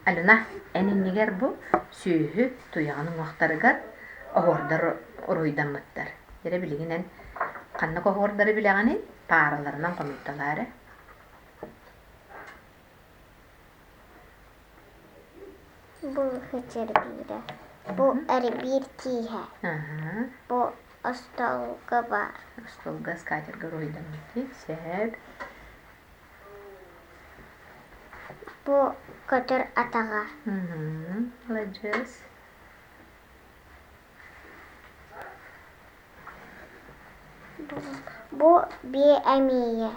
Алена, эн иннигэр бу сүөһү туйаҕын уҥуохтарыгар оһуордар уруһуйдаммыттар. Эрэ билигин эн ханнык оһуордары билэҕиний? Паараларынан хомуйталаа эрэ. Бу хачарбиирэ. Бу эрбиир тииһэ. Бу остуолга баар. Остуолга скатерга уруһуйдаммыт дии. Сөп. Бу көтөр атаҕа. Маладьыас. Бу биэ эмиийэ.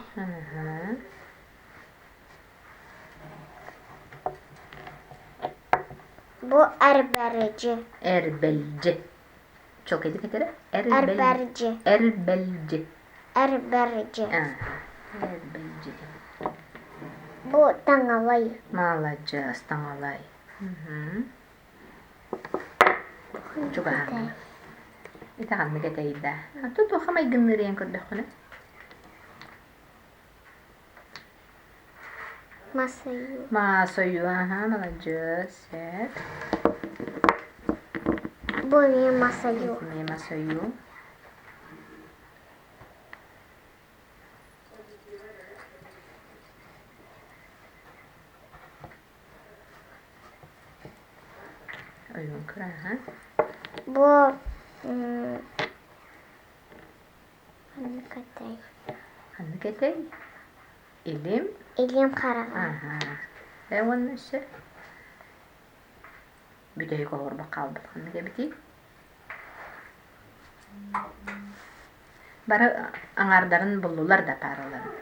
Бу эрбэрдьи. Эрбэлдьи. Чуолкайдык этэрэ? Эрбэрдьи. Эрбэлдьи. Эрбэрдьи. Эрбэлдьи. Бу таҥалай. Маладьыас, таҥалай. Чугаһаан. Ити ханнык этэй да? А то туохха майгынныыр диэн көрдөххүнэ? Масаю. Масаю, аха, маладьыас, сөп. Бу эмиэ масаю. Эмиэ масаю. Ойуун кыра, аха. Бу ханнык этэй? Ханнык этэй? Илим. Илим хараҕа. Аха. Э уонна өссө бүтэһик оһуорбах хаалбыт ханнык эбитий? Бары аҥаардарын буллулар да паараларын.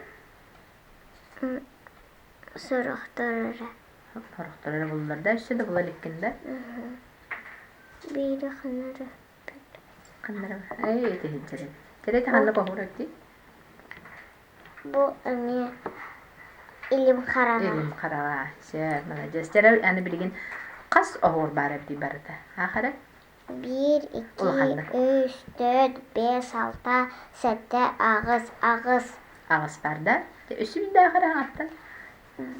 Сорохтор эрэ. Сорохтор эрэ буллулар да өссө да була иликкин да? Биири ханнары Ханнары Эй, ити сылдьар эбит. Кэрэ ханнык оһуор эбитий? Бу эмиэ илим хараҕа. Илим хараҕа. Сөп, маладьыас. Дьэ, аны билигин хас оһуор баар эбитий барыта? Аах эрэ. Биир, икки, үс, төрт, биэс, алта, сэттэ, аҕыс, аҕыс. Аҕыс баар да? Өссө биирдээх эрэ аҥаттан.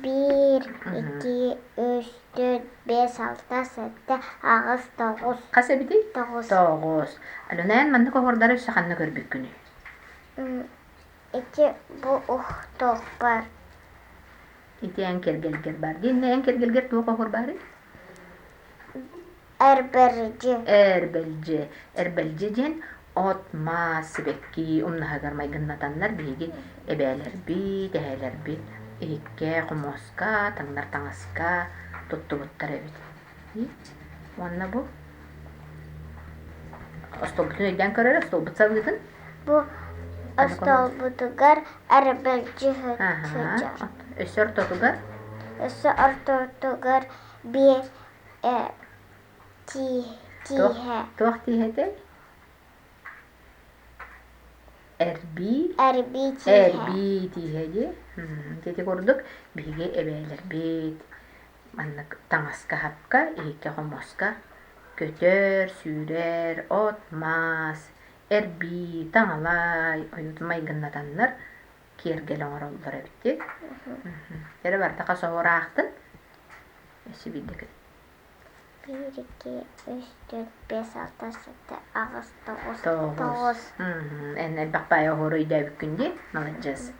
Биир, икки, үс, төрт, биэс, алта, сэттэ, аҕыс, тоҕус. Хас эбитий? Тоҕус. Тоҕус. Алена, эн маннык оһуордары өссө ханна көрбүккүнүй? Ити бу ухтуохпар. Ити эн кэргэлгэр баар. Диэннэ эн кэргэлгэр туох оһуор баарый? Эрбэрдьи. Эрбэлдьи. Эрбэлдьи диэн от-мас, сибэкки умнаһыгар майгыннатаннар биһиги эбээлэрбит, эһээлэрбит иһиккэ, хомуоска, таҥнар таҥаска туттубуттар эбит. Уонна бу остуолбутун өйдөөн көрөр, остуолбут сабыытын. Бу остуолбутугар эрбэлдьи сылдьар. Өссө ортотугар? Өссө ортотугар биэ тииһэ. Туох тииһэ этэй? Эрбии. Эрбии тииһэ. Эрбии тииһэ дии. Ити курдук биһиги эбээлэрбит маннык таҥаска-сапка, иһиккэ-хомуоска көтөр, сүүрэр, от-мас, эрбии, таҥалай ойуутун майгыннатаннар киэргэл оҥороллор эбит дии. Эрэ барыта хас оһуор аахтын? Өссө биирдэ Биир, икки, үс, төрт, биэс, алта, сэттэ, аҕыс, тоҕус, Тоҕус. Тоҕус. Эн элбэх баайы оһуору өйдөөбүккүн дии, маладьыас.